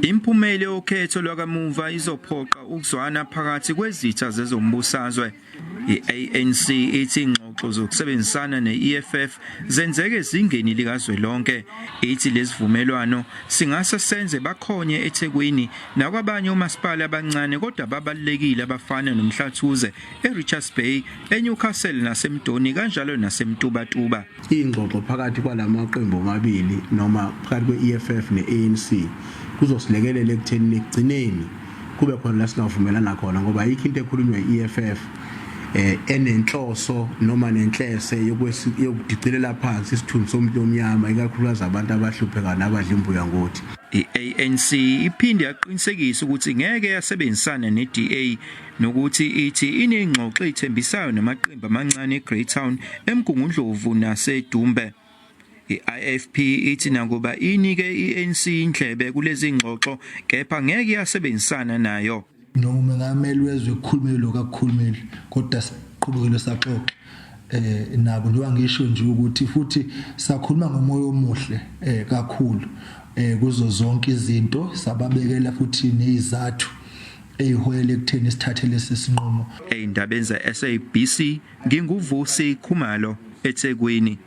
Imiphumela yokhetho lwakamuva izophoqa ukuzwana phakathi kwezitha zezombusazwe. I-ANC ithi ingxoxo zokusebenzisana ne-EFF zenzeke ezingeni likazwelonke. Ithi lesivumelwano singase senze bakhonye eThekwini nakwabanye omasipala abancane kodwa ababalulekile abafana noMhlathuze, eRichards Bay, eNewcastle naseMdoni kanjalo naseMtubatuba. Ingxoxo phakathi kwalamaqembu omabili noma phakathi kwe-EFF ne-ANC kuzosilekelela ekutheni ekugcineni kube khona la singavumelana khona, ngoba ayikho into ekhulunywa i-EFF enenhloso noma nenhlese yokudicilela phansi isithunzi somuntu omnyama, ikakhulukazi abantu abahlupheka nabadla imbuya ngothi. I-ANC iphinde yaqinisekisa ukuthi ngeke yasebenzisana ne-DA nokuthi ithi inezingxoxo ezithembisayo namaqembu amancane eGreytown, eMgungundlovu naseDumbe. I-IFP ithi nakuba inike i-ANC indlebe kulezi ngxoxo kepha ngeke yasebenzisana nayo. Noma umengameli wezwe kukhulumile lokho akukhulumile, kodwa siqhubekile saxoxa nabo, njengoba ngisho nje ukuthi futhi sakhuluma ngomoya omuhle kakhulu kuzo zonke izinto, sababekela futhi nezizathu eyiholela ekutheni sithathe lesi sinqumo. Ey'ndabeni ze-SABC nginguVusi Khumalo eThekwini.